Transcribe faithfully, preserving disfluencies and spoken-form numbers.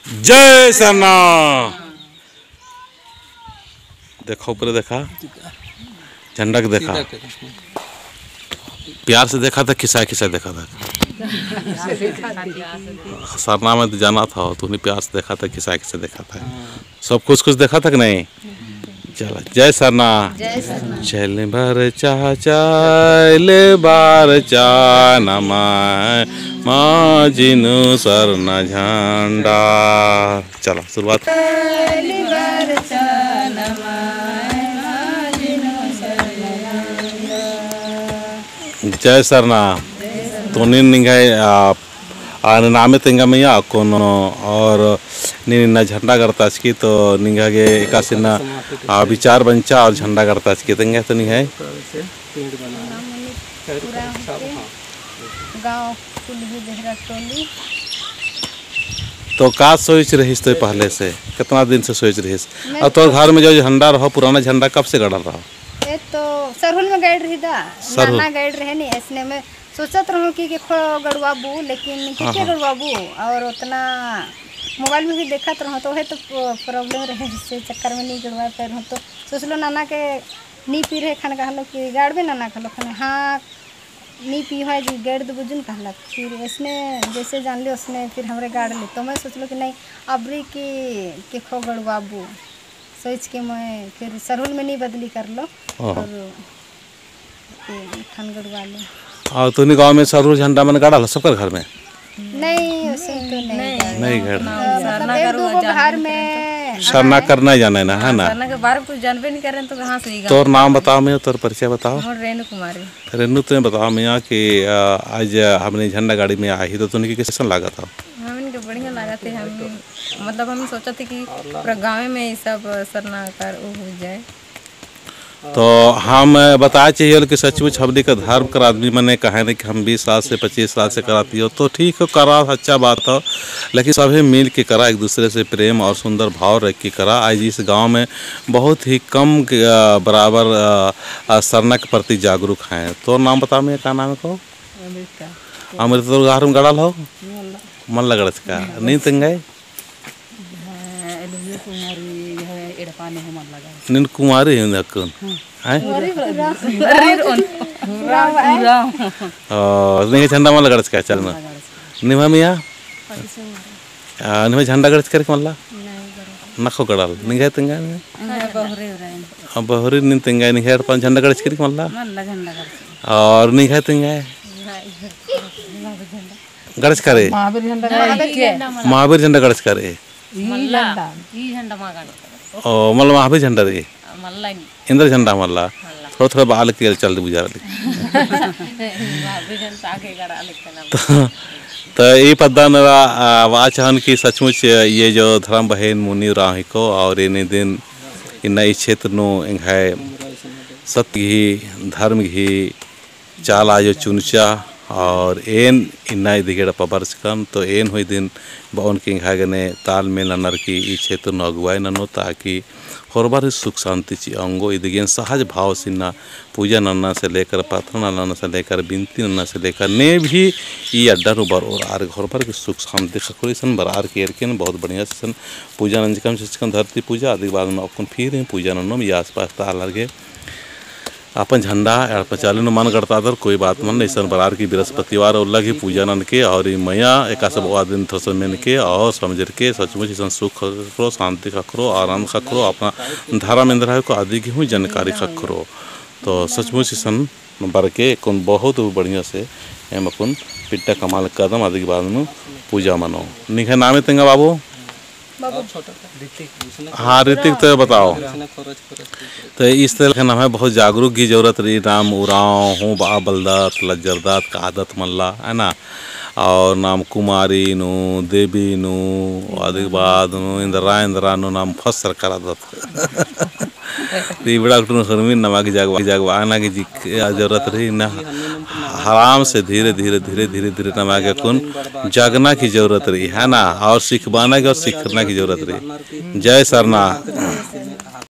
जय सरना। देखा ऊपरे देखा, झंडा के देखा। प्यार से देखा था, खिसा खिसा देखा था। सरना में तो जाना था, तूने प्यार से देखा था, खिसा खिसा देखा था। सब खुश खुश देखा था कि नहीं? चला, जय सरना। जय सरना। चल बरचा, चल बरचा, नमाय माजिनु सरना झंडा। चला, शुरुआत। जय सरना। तो नीन निंग्है, आ, आ, नामे तेंगा मइय्याँ अक्कुन और नीन इन्ना झंडा गड़ताचकी तो निंग्है गे एकासे इन्ना, आ, विचार बंचा और झंडा गड़ताचकी तेंगा तो निंग्है। गाँव कुल्ही बेहरा टोली। तो का सोच रहिस तो पहले से? कितना दिन से सोच रहिस? मैं और तोर घर में जो झंडा रहो, पुराना झंडा कब से गड़ल रहो? ए तो सरहुल में गड़ रही दा। सरहुल। नाना गड़ रहे नी, ऐसने में सोचत रहूँ कि केखो गड़वाबू, लेकिन हाँ, केके हाँ। गड़वाबू, और उतना मोबाइल में भी देखत रहूँ, तो है तो प-, problem रहे, इससे चक्कर में नहीं गड़वा पाए रहूँ। तो सोचलो नाना के नी पी रहे खान कहलो कि गाड़बे नाना कहलो खाने, हाँ, नी पी है जी, गड़ दे बुझुन कहलक। फिर ऐसने जैसे जान ले, उसने फिर हमरे गाड़ ले। तो मैं सोचलो कि नहीं, अबरी की केखो गड़वाबू। सोच के मैं फिर सरहुल में नहीं बदली कर लो। हाँ। और ये ठन गड़वा लो। और तूने गाँव में सरहुल झंडा मन गाड़ा ला सबकर घर में? नहीं, उसे तो नहीं नहीं। गाड़ा। नहीं घर। हाँ, मतलब एक दो गो घर में। सरना करना जाने ना, है ना? सरना के बारे में कुछ जानबे नहीं करें तो कहाँ से ही गाँव। तोर नाम बताओ, मैं तोर परिचय बताओ। मोर रेणु कुमारी। रेणु, तुम बताओ मइय्याँ कि, आ, आज हमने झंडा गाड़ी में आई तो तुमने के कैसन लागत है? हमन के बढ़िया लागत है। हम, मतलब, हम सोचत है कि पूरा गाँव में ये सब सरना कर वो हो जाए। तो हम बताए चाहिए कि सचमुच हमनी के धर्म कर आदमी मने कहे नहीं कि हम बीस साल से, पच्चीस साल से कराती हो, तो ठीक हो, करा, अच्छा बात हो, लेकिन सभी मिल के करा, एक दूसरे से प्रेम और सुंदर भाव रख के करा। आज इस गांव में बहुत ही कम के, अ, बराबर, अ, अ, सरना के प्रति जागरूक हैं। तो नाम बता, मैं का नाम है को? अमृता। अमृता, तो घर में गड़ल हो? मल्ला। मल्ला गड़चका। नीन तेंगाय? हाँ, एलुहिया कुमारी, यह एड़पा ने है मल्ला गड़चका। नीन कुमारी है ना कौन? हाँ। हैं? कुमारी हो। राम, राम। ओ, निंग्है झंडा मल्ला गड़चका, चल ना। मल्ला गड़चका। निम्है मइय्याँ? आ, निम्है झंडा गड़चका रई मल्ला? नहीं गड़चका। नखो गड़ल। निंग्है तेंगाय? निंग्है बहुरी उराइन। आ, बहुरी नीन तेंगाय, निंग्है एड़पा झंडा गड़चका रई मल्ला? मल्ला झंडा गड़चका। और निंग्है तेंगाय? गड़चका रई? महावीर झंडा गड़चका रई। महावीर झंडा गड़चका रई। ई मल्ला, झंडा। ई झंडा मा गड़चका रई। ओ, मल्ला महावीर झंडा रई। मल्ला नहीं। इंद्र झंडा मल्ला। मल्ला। थोड़ा थोड़ा बाल के चल दे बुझारआ लगी। महावीर झंडा आगे गड़ा लेकिन अब। तो, तो ई पद्दा नू, आ, बआ चाहन कि सचमुच ये जो धर्म बहिन मुनि उराँव हिको और एन इदिन इन्ना ई क्षेत्र नू एंग्है सत्य गही, धर्म गही, चाला आयो चुनचा और एन इन्ना इदिगेड़ा पबरचकन, तो एन हूँ इदिन बओन कि एंग्है गने तालमेल ननर की ई क्षेत्र नू अगुवाई ननो, ताकि होरमर ही सुख शांति चिआ ओंगो। इदिगेन सहज भाव से इन्ना पूजा नन्ना से लेकर, प्रार्थना नन्ना से लेकर, बिनती नन्ना से लेकर, ने भी ई अड्डा नू बरओर आर होरमर की सुख शांति ख़क्खरो। इसन बरआर की एरकेन बहुत बढ़िया से इसन पूजा नंजकम चिचकम धरती पूजा, अदिक बाद में अक्कुन फिर ही पूजा नन्नोम ई आसपास ता आलर गे अपन झंडा एड़पा चाली नू मल गड़तादर, कोई बात मल, इसन बरआर की बृहस्पतिवार उल्ला गही पूजा ननके और ई मइय्याँ एकासे बआ दिन थ्रोसर मेनके और समझर के सचमुच इसन सुख ख़क्खरो, शांति ख़क्खरो, आनंद ख़क्खरो, अपना धर्म एन्दरा हिको अदिक हूँ जानकारी ख़क्खरो। तो सचमुच इसन बरके अक्कुन बहुत बढ़िया से एम अक्कुन पिट्टा कमआ लगदम, अदिक बाद नू पूजा मनो। निंग्है नामे तेंगा बाबू? बाबू। हाँ, ऋतिक, तो बताओ। तो इस तरह के नाम है, बहुत जागरूक की जरूरत रई। नाम उराँव हूँ बआ बलदत, लज्जरदत का आदत मल्ला, है ना? और नाम कुमारी नू, देवी नू, अदिक बाद नू, इंदरा, इंदरा नू नाम फसर करादत। तो इबड़ा कुटुन हुरमिन नमा गे जागवा, जागवाना गे जिक जरूरत रई ना। आराम से धीरे, धीरे, धीरे, धीरे, धीरे नमा गे अक्कुन जगना की जरूरत रई, है ना? और सिखबाना की और सिखरना की जरूरत रई। जय सरना।